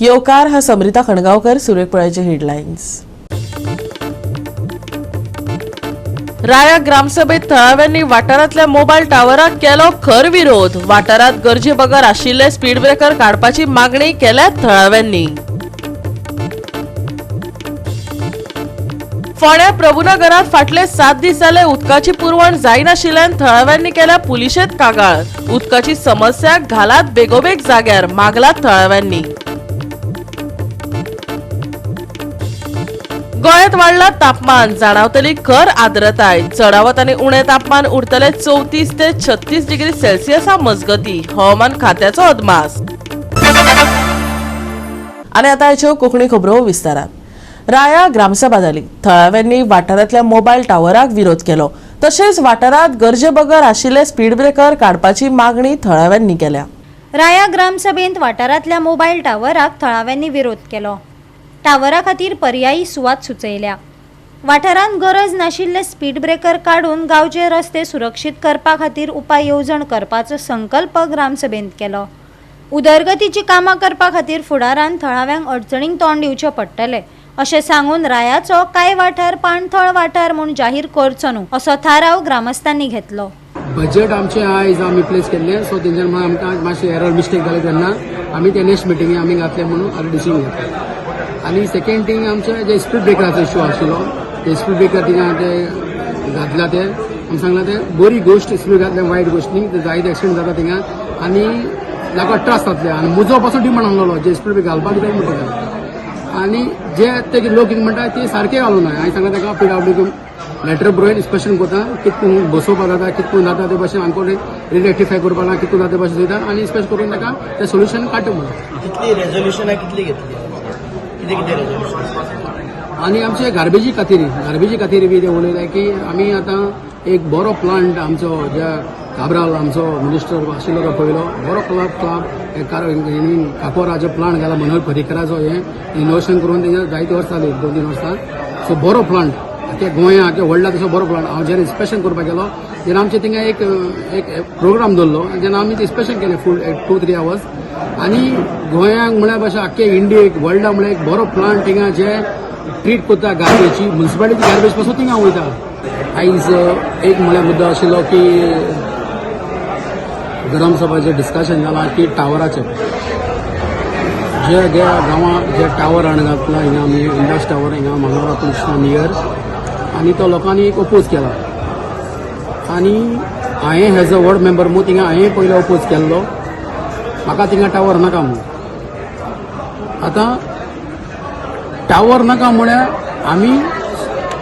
येवकार हा समरिता खणगावकर. सुरेख पळयाचे हेडलायन्स. राया ग्रामसभेत थळाव्यांनी वाठारांतल्या मोबायल टावराक केलो खर विरोध. वाठारांत गरजे बगर आशिल्ले स्पीड ब्रेकर काडपाची मागणी केल्या थळाव्यांनी. फोंड्या प्रभुनगरात फाटले 7 दीस जाले उदकाची पुरवण जायनाशिल्ल्यान थळाव्यांनी केल्या पुलिशेत कागाळ. उदकाची समस्या घालात बेगोबेग जाग्यार, मागलात थळाव्यांनी. गोंयांत वाडला तापमान, जाणावतली खर आर्द्रताय. चडावत आनी उणें तापमान उरतले 34 ते 36 डिग्री सेल्सियसा मजगती, हवामान खात्याचो अदमास. आनी आतां हाच्यो कोंकणी खबरो विस्तारात. राया ग्रामसभा जाली. थळाव्यांनी वाठारांतल्या मोबायल टावराक विरोध केलो. तशेंच वाठारांत गरजे बगर आशिल्ले स्पीड ब्रेकर काडपाची मागणी थळाव्यांनी केल्या. राया ग्रामसभेंत वाठारांतल्या मोबायल टावराक थळाव्यांनी विरोध केलो. टावरा खातीर पर्यायी सुवात सुचयल्या. वाठारांत गरज नाशिल्ले स्पीड ब्रेकर काडून गांवचे रस्ते सुरक्षीत करपा खातीर उपाय येवजण करपाचो संकल्प ग्रामसभेंत केलो. उदरगतीची कामां करपा खातीर फुडारांत थळाव्यांक अडचणींक तोंड दिवचें पडटलें अशें सांगून रायाचो कांय वाठार पाणथळ वाठार म्हूण जाहीर करचो न्हू असो थाराव ग्रामस्थांनी घेतलो. बजेट आमचे आयज आमी प्लेस केल्ले, सो तेंच्यान म्हणून आमकां मातशें एरर मिस्टेक जाले तेन्ना आमी ते नेक्स्ट मिटिंगे आमी घातले म्हणून आमी डिसिजन घेतले. आनी सेकंड थिंग, आमचे जे स्पीड ब्रेकराचो इश्यू आशिल्लो, ते स्पीड ब्रेकर थिंगा ते घातला, ते आमी सांगला ते बरी गोश्ट. स्पीड घातले वायट गोश्ट न्ही. ते जायते एक्सिडंट जाता थिंगा आनी लोकांक त्रास जातले. आनी म्हजो पासून डिमांड आहलोलो जे स्पीड ब्रेक घालपाक जाय म्हणटा आनी जे ते लोक कितें म्हणटा ते सारके घालूं ना. हांवें सांगला ताका, पीडब्ल्यू लेटर बरोवन इन्स्पेक्शन करता, कितकून बसोवपा जाता, कितकून जाता ते भाशेन आमकां रेक्टिफाय करपा ना, कितकून जाता ते भाशेन चोयता आनी इन्स्पेक्ट करून ताका ते सोल्युशन काडटा म्हणून. कितली रेझोल्युशनां कितली घेतली? कितें कितें रेझोल्युशन? आनी आमचे गार्बेजी खातीर बी ते उलयले की आमी आतां एक बरो प्लांट आमचो ज्या काब्राल आमचो मिनिस्टर आशिल्लो तो पयलो बरो क्लब क्लब काकोराचो प्लांट घाला. मनोहर पर्रीकराचो हें इनोवेशन करून तेजें जायते वर्सां जाली, 2-3 वर्सां. सो बरो प्लांट आख्या गोंया आख्या व्हडला तसो बरो प्लांट. हांव जेन्ना इन्स्पेक्शन करपाक गेलो तेन्ना आमचे थिंगा एक एक प्रोग्राम दवरलो. जेन्ना आमी इन्स्पेक्शन केलें फूल 2-3 आवर्स आनी गोंयांक म्हळ्यार भाशेन आख्खे इंडियेक वर्ल्डा म्हळ्यार एक बरो प्लांट थिंगा जे ट्रीट करता गार्बेजी, म्युन्सिपालिटी गार्बेज पासून थिंगा वयता. आयज एक म्हळ्यार मुद्दो आशिल्लो की ग्रामसभाचें डिस्कशन जालां की टावराचें जे ज्या गांवांत जे टावर हाडून घातला हिंगा आमी इंडस टावर हिंगा मांगोरा पुलीस नियर आनी तो लोकांनी एक ओपोज केला. आनी हांवें एज अ वॉर्ड मेंबर म्हूण थिंगा हांवें पयलो ओपोज केल्लो, म्हाका थिंगा टावर नाका म्हूण. आतां टावर नाका म्हळ्यार आमी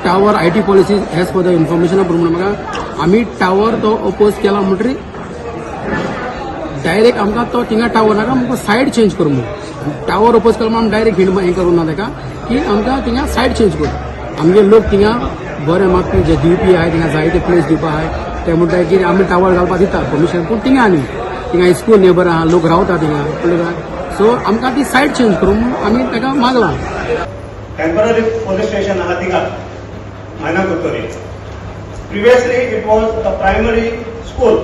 tower IT policy as per the इन्फॉर्मेशना प्रमाणे म्हाका आमी टावर तो ओपोज केला म्हणटरी डायरेक्ट आमकां तो थिंगा टावर नाका, आमकां सायड चेंज कर म्हूण. टावर ओपोज केलो म्हूण आमी डायरेक्ट हिंड हें करूं ना ताका की आमकां थिंगा सायड चेंज कर. आमगे लोक थिंगा बरे मागपी जे दिवपी आहाय, थिंगा जायते प्लेस दिवपा आहाय. ते म्हणटा की आमी टावर घालपाक दिता परमिशन, पूण थिंगा न्ही, थिंगा स्कूल नेबर आहा, लोक रावता थिंगा, कळ्ळें काय? सो आमकां ती सायड चेंज करूं म्हूण आमी ताका मागलां. Temporary police station आहा थिंगा मायना Curtorim. Previously it was a primary school.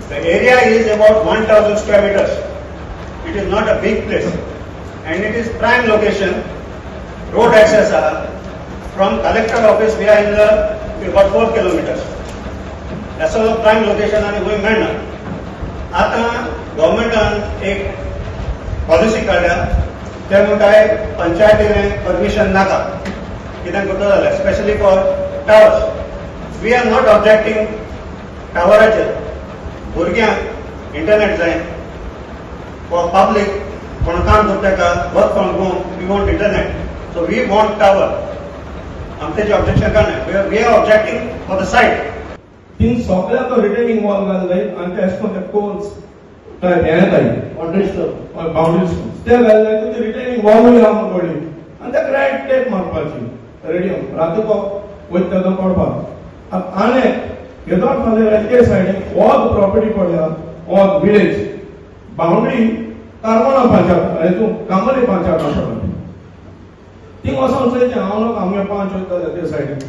The area is about 1000 square meters. It is not a big place and it is prime location. Road access आहा. From collector office we are in the about 4 kilometers. That's all prime location आनी खंय मेळना. आतां गव्हर्मेंटान एक policy काडल्या, ते म्हणटाय पंचायतीने permission नाका कितें करता जाल्यार, specially for towers. We are not objecting टावराचेर. भुरग्यांक इंटरनेट जाय, फॉर पब्लीक कोण काम करता का work from home, we want internet, so we want tower. आमचे तेजे ऑब्जेक्शन काय? We are objecting for the site. Thing सगळ्या तो रिटेनिंग वॉल घालले आनी ते अशें करून ते पोल्स हे येताय, बाउंड्री स्टोन्स ते घालले. ते रिटेनिंग वॉलूय आहा म्हूण पडली आनी ताका रायट टेप मारपाची रेडी रातको वयता तेन्ना पडपाक. आनी येदोळ फाल्यां ते सायडीन ऑल प्रॉपर्टी पडल्या, all village boundary Carmona panchayat, हितून कामोली पंचायत आसा. थिंग वचोन चोयचें. हांव न्हू, आमगे पंच वयताले ते सायडीन.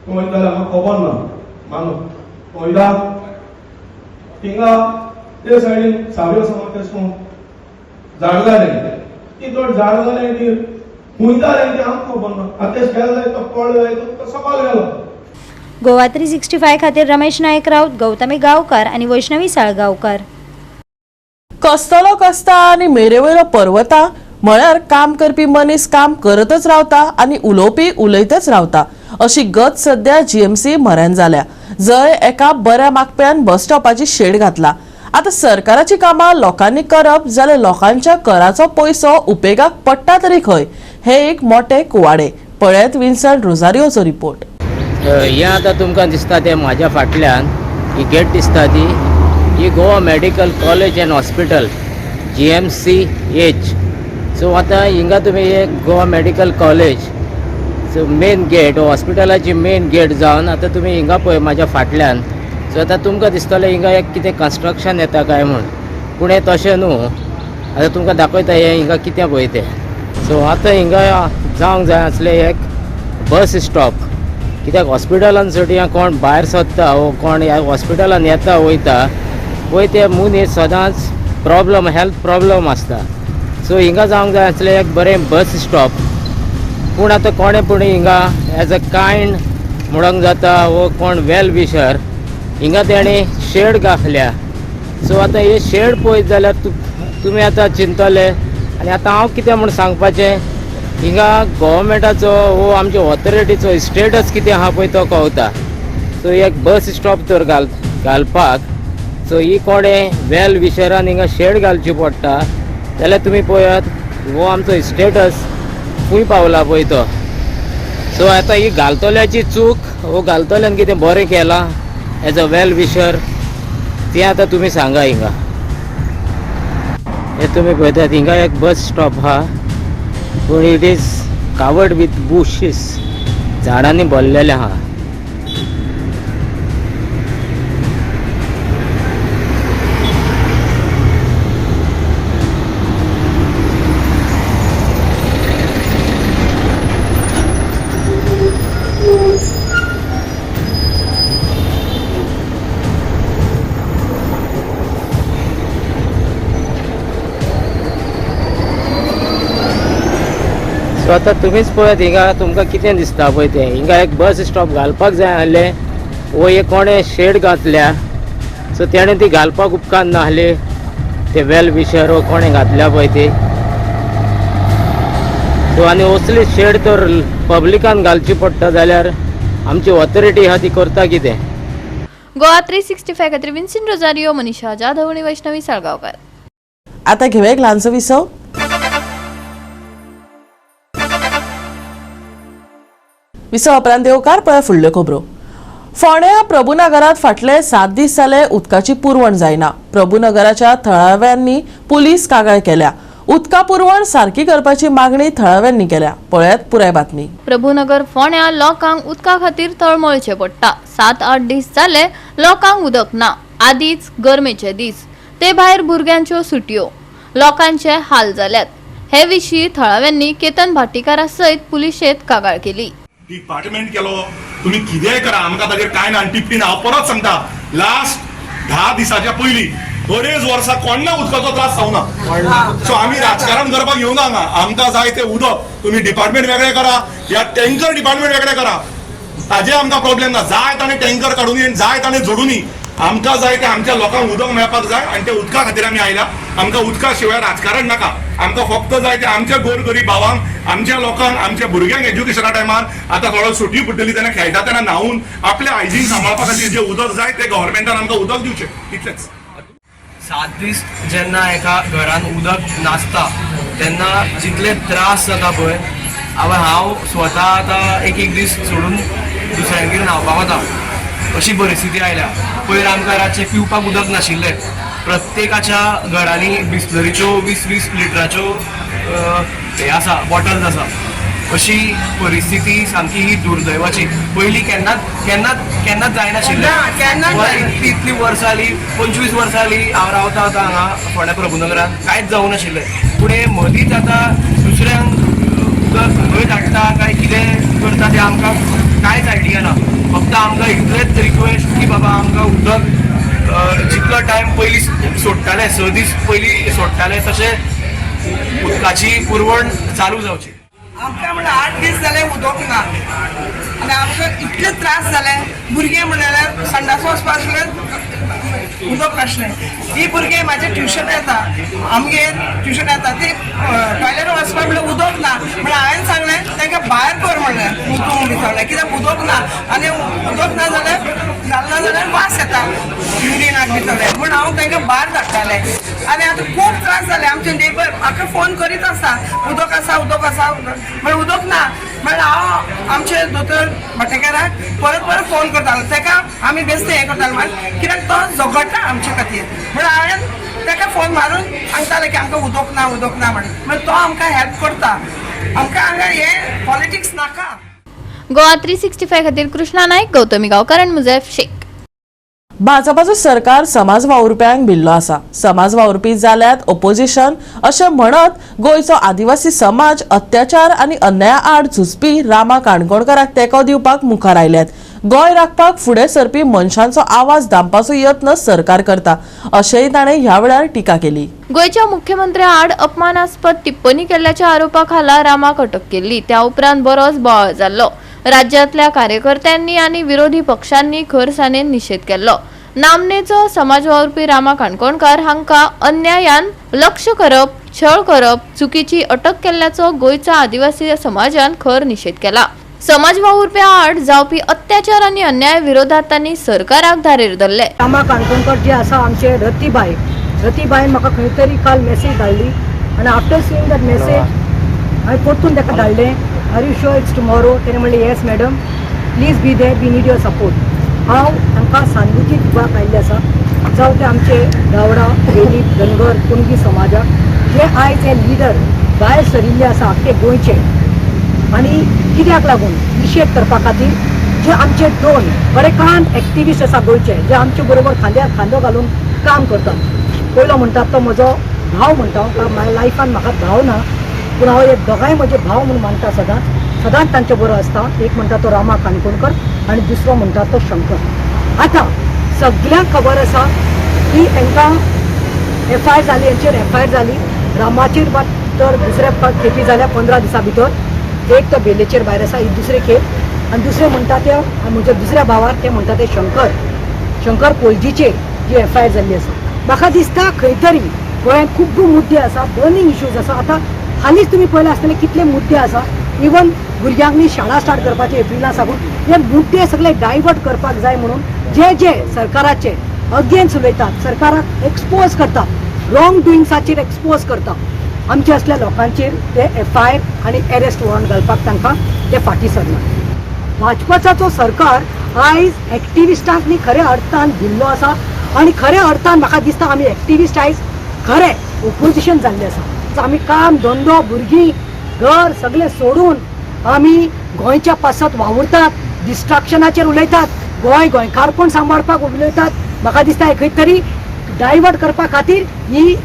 तूं वयताले म्हाका खबर ना. मानू तूं वयता थिंगा ते सायडीन सावयो समज तेश झाड घालें. ती चड झाड जालें ती खूंय जालें ती आमकां खबर ना. आतां तें गेले जाय तो पडलो जाय तो सकाळ गेलो. गोवा 365 खातीर रमेश नायक राऊत, गौतमी गांवकार आनी वैष्णवी साळगांवकार. कसतलो कसता आनी मेरेवयलो पर्वता म्हळ्यार काम करपी मनीस काम करतच रावता आनी उलोवपी उलयतच रावता अशी गत सध्या जीएमसी म्हऱ्यान जाल्या, जंय एका बऱ्या मागप्यान बस स्टॉपाची शेड घातला. आतां सरकाराची कामां लोकांनी करप जाल्यार लोकांच्या कराचो पयसो उपेगाक पडटा तरी खंय, हे एक मोठे कुवाडे. पळयात विन्संट रोजारियोचो रिपोर्ट. हें आतां तुमकां दिसता तें म्हाज्या फाटल्यान ही गेट दिसता ती ही Goa medical college and hospital GMCH. So आतां हिंगा तुमी एक Goa medical college so main gate हॉस्पिटलाची main gate जावन आतां तुमी हिंगा पळय म्हाज्या फाटल्यान. सो आतां तुमकां दिसतलें हिंगा एक कितें कन्स्ट्रक्शन येता काय म्हूण, पूण हें तशें न्हू. आतां तुमकां दाखयता हें हिंगा कितें पळय तें. सो आतां हिंगा जावंक जाय आसलें एक बस स्टॉप, कित्याक हॉस्पिटलान सोडया कोण भायर सरता वो कोण ह्या हॉस्पिटलान येता वयता पळय ते मनीस सदांच प्रॉब्लम हेल्थ प्रॉब्लम आसता. सो हिंगा जावंक जाय आसलें एक बरें बस स्टॉप. पूण आतां कोणें पूण हिंगा एज अ कायंड म्हणूंक जाता वो कोण वेल विशर हिंगा तेणें शेड घातल्या. सो आतां हे शेड पळयत जाल्यार तुमी आतां चिंतले आनी आतां हांव कितें म्हूण सांगपाचें, हिंगा गोवोरमेंटाचो वो आमच्या ऑथॉरिटीचो स्टेटस कितें आहा पळय तो कळटा. सो एक बस स्टॉप तर घालपाक सो ही कोणें वेल विशरान हिंगा शेड घालची पडटा जाल्यार तुमी पळयात हो आमचो स्टेटस खंय पावला पळय तो. सो आतां ही घालतल्याची चूक वो घालतल्यान कितें बरें केलां एज अ वेल विशर तें आतां तुमी सांगा. हिंगा हे तुमी पळयतात हिंगा एक बस स्टॉप आहा, पूण it is covered with bushes, झाडांनी भरलेलें आहा. सो आतां तुमीच पळयात हिंगा तुमकां कितें दिसता पळय तें. हिंगा एक बस स्टॉप घालपाक जाय आसलें वो एक कोणें शेड घातल्या. सो तेणें ती घालपाक उपकारना आहली ते वेल विशर वो कोणें घातल्या पळय ती. सो आनी असली शेड तर पब्लिकान घालची पडटा जाल्यार आमची ऑथॉरिटी आहा ती करता कितें. गोवा 365 खातीर विन्सन रोजारियो, मनीषा जाधव आनी वैष्णवी साळगांवकार. आतां घेवया एक ल्हानसो विसव. विसव उपरांत देवकार पळय फुडल्यो खबरो. फोंड्या प्रभुनगरात फाटले 7 दीस जाले उदकाची पुरवण जायना. प्रभुनगराच्या थळाव्यांनी पुलीस कागाळ केल्या. उदका पुरवण सारकी करपाची मागणी थळाव्यांनी केल्या. पळयात पुराय बातमी. प्रभुनगर फोंड्या लोकांक उदका खातीर तळमळचे पडटा. 7-8 दीस जाले लोकांक उदक ना. आदीच गरमेचे दीस, ते भायर भुरग्यांच्यो सुटयो, लोकांचे हाल जाल्यात. हे विशीं थळाव्यांनी केतन भाटीकारा सयत पुलिशेंत कागाळ केली. डिपार्टमेंट केलो तुम्ही कितेंय करा आमकां ताजेर कांय ना. टिप्पी हांव परत सांगता, लास्ट 10 दिसाच्या पयलीं बरेच वर्सां कोण्णा उदकाचो त्रास जावना. सो आमी राजकारण करपाक येवना हांगा. आमकां जाय तें उदक. तुमी डिपार्टमेंट वेगळें करा या टँकर डिपार्टमेंट वेगळें करा, ताजे आमकां प्रॉब्लेम ना. जाय ताणें टँकर काडुनी आनी जाय ताणें जोडुनी. आमकां जाय तें आमच्या लोकांक उदक मेळपाक जाय आनी त्या उदका खातीर आमी आयला. आमकां उदका शिवाय राजकारण नाका. आमकां फक्त जाय तें आमच्या गोरगरीब भावांक, आमच्या लोकांक, आमच्या भुरग्यांक एज्युकेशना टायमार आतां थोडो सुटी पडटली तेन्ना खेळटा तेन्ना न्हांवून आपलें हायजीन सांबाळपा खातीर जें उदक जाय तें गव्हर्मेंटान आमकां उदक दिवचें, इतलेंच. 7 दीस जेन्ना एका घरान उदक नासता तेन्ना जितले त्रास जाता पळय, आवय हांव स्वता आतां एक एक दीस सोडून दुसऱ्यांगेर न्हांवपाक वता अशी परिस्थिती आयल्या. पयर आमकां रातचें पिवपाक उदक नाशिल्लें. प्रत्येकाच्या घरांनी बिस्लरीच्यो 20-20 लिटराच्यो हे आसा, बॉटल्स आसा. अशी परिस्थिती सामकी ही दुर्दैवाची. पयलीं केन्नाच केन्नाच केन्नाच जायनाशिल्लें. इतली वर्सां जालीं, 25 वर्सां जालीं हांव रावता आतां हांगा फोंड्या प्रभुनगरान, कांयच जावं नाशिल्लें. पूण हें मदींच आतां दुसऱ्यांक उदक खंय धाडटा काय कितें करता तें आमकां कांयच आयडिया ना. फक्त आमकां इतलेंच रिक्वेस्ट की बाबा आमकां उदक जितलो टायम पयलीं सोडटाले, 6 दीस पयलीं सोडटाले तशें उदकाची पुरवण चालू जावची. आमकां म्हणल्यार 8 दीस जाले उदक ना आनी आमकां इतले त्रास जाले. भुरगे म्हणल्यार संडास वचपा आसले, उदक नासलें. ही भुरगे म्हाजे ट्युशन येता, आमगेर ट्युशन येता, ती टॉयलेट वचपा म्हणल्यार उदक ना. म्हणल्यार हांवें सांगलें तांकां भायर कर म्हणलें, मुतूंक बी सगळें, कित्याक उदक ना आनी उदक ना जाल्यार घालना जाल्यार वास येता युरिनाक बी सगळें. म्हूण हांव तांकां भायर धाडटालें आनी आतां खूब त्रास जाले. आमचे नेबर म्हाका फोन करीत आसता, उदक आसा, उदक आसा, म्हणल्यार उदक ना. म्हणल्यार हांव आमचे दोतोर भाटेकाराक परत परत फोन करतालो. ताका आमी बेश्टे हें करताले मागीर, कित्याक तो झगडटा आमचे खातीर. म्हणल्यार हांवें ताका फोन मारून सांगतालें की आमकां उदक ना, उदक ना म्हणून. म्हणल्यार तो आमकां हेल्प करता. आमकां हांगा हें पॉलिटिक्स नाका. गोवा 365 खातीर कृष्णा नाईक, गौतमी गांवकार आनी मुजैफ शेख. भाजपाचो सरकार समाज वावुरप्यांक भिल्लो आसा. समाज वावुरपी जाल्यात ओपोजिशन अशें म्हणत गोंयचो आदिवासी समाज अत्याचार आनी अन्याया आड झुजपी रामा काणकोणकाराक तेंको दिवपाक मुखार आयल्यात. गोंय राखपाक फुडें सरपी मनशांचो आवाज दामपाचो यत्न सरकार करता, अशेंय ताणें ह्या वेळार टिका केली. गोंयच्या मुख्यमंत्र्या आड अपमानास्पद टिप्पणी केल्ल्याच्या आरोपा खाला रामाक अटक केल्ली. त्या उपरांत बरोच बोवाळ जाल्लो. राज्यांतल्या कार्यकर्त्यांनी आनी विरोधी पक्षांनी खरसाणेन निशेध केल्लो. नामनेचो समाज वावुरपी रामा काणकोणकार हांकां अन्यायान लक्ष करप, छळ करप, चुकीची अटक केल्ल्याचो गोंयच्या आदिवासी समाजान खर निशेध केला. समाज वावुरप्या आड जावपी अत्याचार आनी अन्याय विरोधात तांणी सरकाराक धारेर धरले. रामा काणकोणकर जे आसा, आमचे रतीबाय, रतीबायन म्हाका खंय तरी काल मेसेज धाडली आनी आफ्टर सिईंग that message हांवें परतून ताका धाडलें, "Are you sure it's tomorrow?" तेणें म्हणलें, "Yes madam, please be there, we need your support." हांव तांकां सहानुभूती दिवपाक आयिल्लें आसा. जावं ते आमचे गावडा, वेलीप, धनगर, कुणबी समाजाक जे आयज हे लिडर भायर सरिल्ले आसा आख्खे गोंयचे आनी कित्याक लागून निशेध करपा खातीर, जे आमचे दोन बरेकान एक्टिविस्ट आसा गोंयचे, जे आमचे बरोबर खांद्यार खांदो घालून काम करतात. पयलो म्हणटात तो म्हजो भाव म्हणटा हांव, म्हाज्या लायफान म्हाका भाव ना, पूण हांव हे दोगांय म्हजे भाव म्हणून मानता. सदांच सदांच तांचे बरो आसता. एक म्हणटा तो रामा काणकोणकर आनी दुसरो म्हणटा तो शंकर. आतां सगल्यांक खबर आसा की हांकां एफआयआर जाली, हेंचेर एफआयआर जाली. रामाचेर मात तर दुसऱ्या खेपी जाल्या 15 दिसां भितर. एक तो बेलेचेर भायर आसा, ही दुसरे खेप. आनी दुसरे म्हणटा ते म्हज्या दुसऱ्या भावार, ते म्हणटा ते शंकर, शंकर पोलजीचेर जी एफआयआर जाल्ली आसा. म्हाका दिसता खंय तरी गोंयांत खूब मुद्दे आसा, बर्निंग इश्यूज आसा. आतां हालींच तुमी पळयलें आसतलें कितले मुद्दे आसा. इवन भुरग्यांनी शाळा स्टार्ट करपाची एप्रिला साकून. हे मुद्दे सगळे डायवर्ट करपाक जाय म्हणून जे जे सरकाराचे अगेन्स्ट उलयतात, सरकाराक एक्सपोज करतात, रॉंग डुईंग्साचेर एक्सपोज करता, आमचे असल्या लोकांचेर ते एफआयआर आनी अरेस्ट वॉरंट घालपाक तांकां ते फाटीं सरना. भाजपाचो जो सरकार आयज एक्टिविस्टांक न्ही खऱ्या अर्थान भिल्लो आसा आनी खऱ्या अर्थान म्हाका दिसता आमी एक्टिविस्ट आयज खरें ओपोजिशन जाल्लें आसा. आमी काम धंदो, भुरगीं, घर सगळें सोडून आमी गोंयच्या पासत वावुरतात, डिस्ट्रक्शनाचेर उलयतात, गोंय गोंयकारपण सांबाळपाक उलयतात. म्हाका दिसता खंय तरी डायवर्ट करपा खातीर ही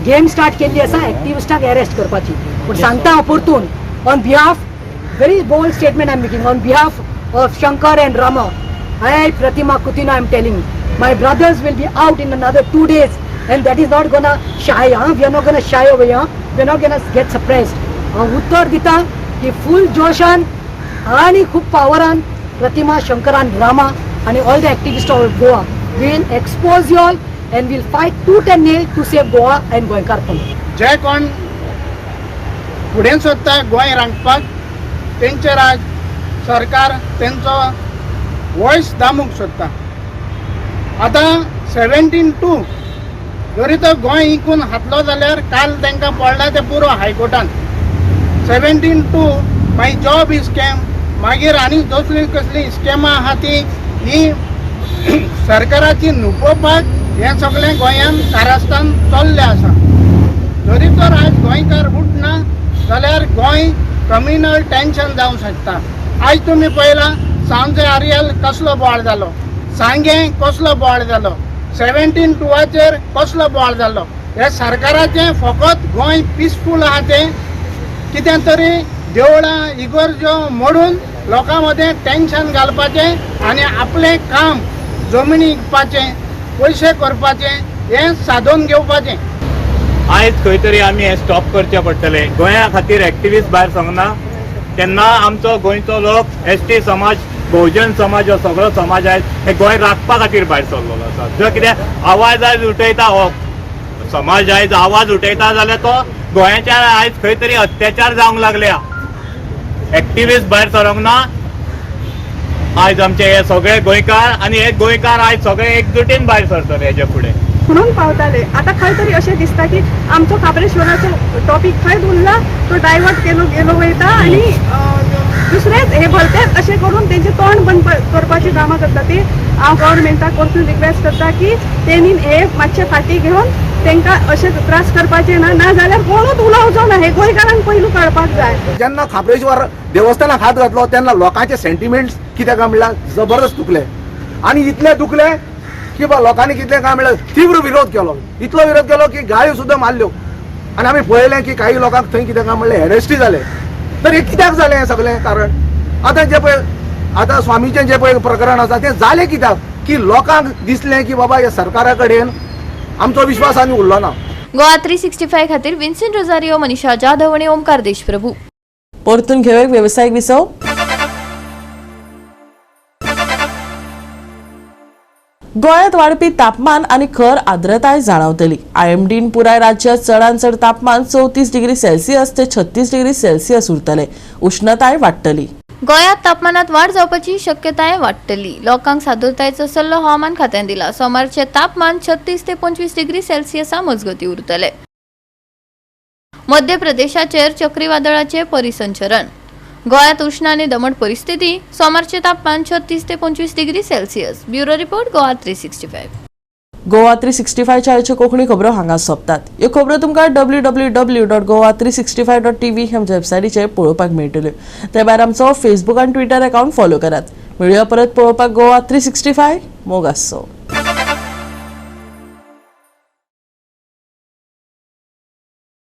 गेम स्टार्ट केल्ली आसा एक्टिविस्टांक अरेस्ट करपाची. पूण सांगता हांव परतून, on behalf, very bold statement I am making, on behalf of Shankar and Rama, I, Pratima Coutinho, I am telling my brothers will be out in another 2 days and that is not gonna shy, huh? We are not gonna shy away, huh? We are not gonna get suppressed. हांव उत्तर दिता की फूल जोशान आणि खूब पावरान प्रतिमा, शंकर आनी रामा आणि all the activist of Goa will expose you all and will fight tooth and nail to save Goa and गोंयकारपण. जे कोण फुडें सोदता गोंय राखपाक, तेंचेर आज सरकार तेंचो वॉयस दामूंक सोदता. आतां 17(2) जरी तो गोंय इकून हातलो जाल्यार काल तांकां पडला तें पुरो हायकोर्टान. 17(2) मागीर जॉब स्कॅम, मागीर आनी कसली कसली स्कॅमां आहा ती ही सरकाराची नुपोवपाक हें सगळें गोंयान कारस्थान चल्लें आसा. जरी तर आयज गोंयकार उठना जाल्यार गोंय कम्युनल टेंशन जावंक शकता. आयज तुमी पळयलां सांजे आरियल कसलो बोवाळ जालो, सांगें कसलो बोवाळ जालो, 17(2) कसलो बोवाळ जालो. हे सरकाराचें फकत गोंय पिसफूल आहा तें कितें तरी देवळां इगर्जो मोडून लोकां मदें टेंशन घालपाचें आनी आपलें काम जमिनी विकपाचें, पयशे करपाचें, हें सादोवन घेवपाचें. आयज खंय तरी आमी हें स्टॉप करचें पडटलें. गोंया खातीर एक्टिविस्ट भायर सरना तेन्ना आमचो गोंयचो लोक, एस टी समाज, बहुजन समाज, हो सगळो समाज आयज हे गोंय राखपा खातीर भायर सरलेलो आसा. जर कितें आवाज आयज उठयता, हो समाज आयज आवाज उठयता जाल्यार तो गोंयाच्या आयज खंय तरी अत्याचार जावंक लागल्या. एक्टिविस्ट भायर सरोंक ना. आयज आमचे हे सगळे गोंयकार आनी हे गोंयकार आयज सगळे एकजुटीन भायर सरतले हेजे फुडें म्हणून पावताले. आतां खंय तरी अशें दिसता की आमचो खाप्रेश्वराचो टॉपीक खंय उरला, तो डायवर्ट केलो गेलो वयता आनी दुसरेच हे भरतेच अशें करून तेंचें तोंड बंद करपाची कामां करता. ती हांव गव्हर्मेंटाक परतून रिक्वेस्ट करता की तेणी हे मातशें फाटीं घेवन तांकां अशें त्रास करपाचे ना, ना जाल्यार कोणूच उलोवचो ना. हे गोंयकारांक पयलू कळपाक जाय. जेन्ना खाप्रेश्वर देवस्थानाक हात घातलो तेन्ना लोकांचे सेंटिमेंट्स कितें काय म्हणल्यार जबरदस्त दुखले आनी इतले दुखले की बा लोकांनी कितें काय म्हणल्यार तीव्र विरोध केलो. इतलो विरोध केलो की गाळ्यो सुद्दां मारल्यो आनी आमी पळयलें की काही लोकांक थंय कितें काय म्हणलें एरेस्टूय जाले. तर हें कित्याक जालें हें सगळें कारण आतां जें पळय आतां स्वामीचें जें पळय प्रकरण आसा तें जालें कित्याक की लोकांक दिसलें की बाबा ह्या सरकारा कडेन आमचो विश्वास आनी उरलो ना. गोवा 365 खातीर विन्सेंट रोजारियो, मनीषा जाधव आनी ओमकार देशप्रभू. परतून घेवया वेवसायीक विसव. गोंयांत वाडपी तापमान आनी खर आर्द्रताय जाणवतली. आयएमडीन पुराय राज्यांत चडांत चड तापमान 34 डिग्री सेल्सियस ते 36 डिग्री सेल्सियस उरतले. उष्णताय वाडटली. गोंयांत तापमानात वाड जावपाची शक्यताय वाडटली. लोकांक सादूरतायेचो सल्लो हवामान खात्यान दिला. सोमारचें तापमान 36 ते 25 डिग्री सेल्सियसा मजगती उरतले. मध्य प्रदेशाचेर चक्रीवादळाचे परिसंचरण. गोंयांत उष्ण आनी दमट परिस्थिती. सोमारचें तापमान 36 ते 25 degree Celsius. Bureau report, Goa 365. Goa 365च्या आयच्यो कोंकणी खबरो हांगा सोंपतात. ह्यो खबरो तुमकां www.goa365.tv ह्या आमच्या वेबसायटीचेर पळोवपाक मेळटल्यो. ते भायर आमचो फेसबूक आनी ट्विटर अकावंट फॉलो करात. मेळुया परत पळोवपाक गोवा 365. मोग आसचो.